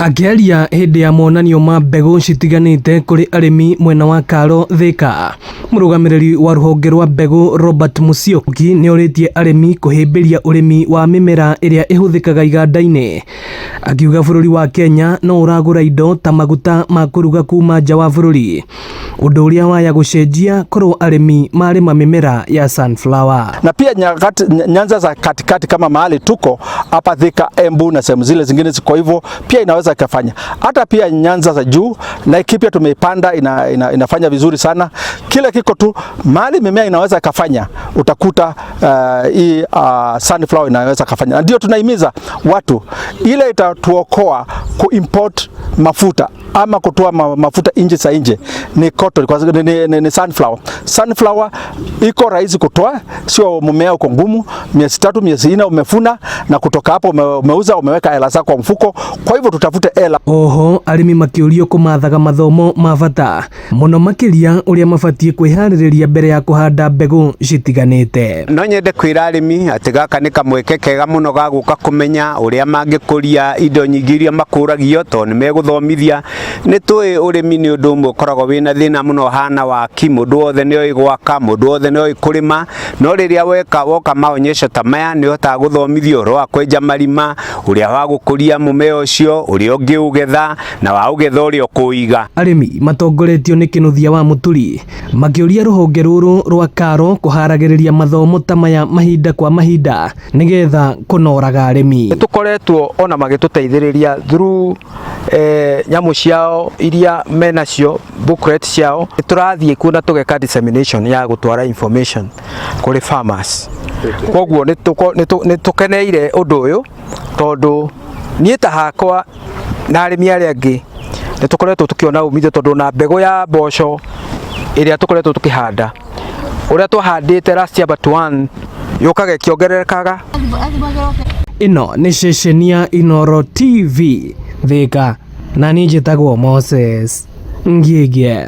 Akĩaria hĩndĩ ya monanio ma mbegũ citiganĩte kũrĩ arĩmi mwena wa Karo Thika, mũrũgamĩrĩri wa rũhonge rwa mbegũ Robert Musyoki nĩorĩtie arĩmi kũhĩmbĩria ũrĩmi wa mĩmera ĩrĩa ĩhũthĩkaga iganda-inĩ. Akiuga bũrũri wa Kenya no ũragũra indo ta maguta ma kũruga kuma nja wa bũrũri, ũndũ ũrĩa waya gũcenjia korwo arĩmi marĩma mĩmera ya sunflower. Na pia nyakati, nyanza za katikati kama mahali tuko hapa Thika, Embu na sehemu zile zingine ziko hivyo, pia inaweza ikafanya. Hata pia nyanza za juu Laikipia tumeipanda inafanya vizuri sana. Kile kiko tu mahali mimea inaweza ikafanya, utakuta hii sunflower inaweza kafanya, na ndio tunahimiza watu, ile itatuokoa kuimport mafuta ama kutoa mafuta nje za nje ni cotton, kwa ni sunflower. Sunflower iko rahisi kutoa, sio mmea uko ngumu. Miezi 3 miezi 4 umefuna, na kutoka hapo umeuza, umeweka hela zako kwa mfuko. Kwa hivyo tutafute hela. Oho arĩmi makĩũrio kũmathaga mathomo ma bata mũno makĩria ũrĩa mabatiĩ kwĩharĩrĩria mbere ya kũhanda mbegũ citiganĩte. No nyende kwĩra arĩmi atĩ gaka nĩ kamweke kega mũno ga gũka kũmenya ũrĩa mangĩkũria indo nyingĩ iria makũragio, tondũ nĩ megũthomithia. Nĩ tũĩ ũrĩmi nĩ ũndũ ũmwe ũkoragwo wĩna thĩna mũno hana waki, mũndũ wothe nĩ oĩ gwaka, mũndũ wothe nĩ oĩ kũrĩma, no rĩrĩa weka woka maonyesho ta maya nĩ ũhotaga gũthomithio ũhoro wa kwenja marima, ũrĩa wa gũkũria mũmera ũcio, ũrĩa ũngĩũgetha na waũgetha ũrĩa ũkũũiga. Arĩmi matongoretio nĩ Kĩnuthia wa Mũturi makĩũria rũhonge rũrũ rwa Karo kũharagĩrĩria mathomo ta maya mahinda kwa mahinda nĩgetha kũnoraga arĩmi. Nĩ tũkoretwo ona magĩtũteithĩrĩria through nyamũ ciao iria menacio, booklet ciao. Nĩ tũrathiĩ kuo na tũgeka dissemination ya gũtwara information kũrĩ farmers. Koguo nĩ tũkeneire ũndũ ũyũ, tondũ niĩ ta hakwa na arĩmi arĩa angĩ nĩ tũkoretwo tũkĩona umithio, tondũ na mbegũ ya mboco ĩrĩa tũkoretwo tũkĩhanda, ũrĩa twahandĩte last year but one, yũkaga ĩkĩongererekaga. Ĩno nĩ ceceni ya Inooro TV Thika, na niĩ njĩtagwo Moses Ngigie.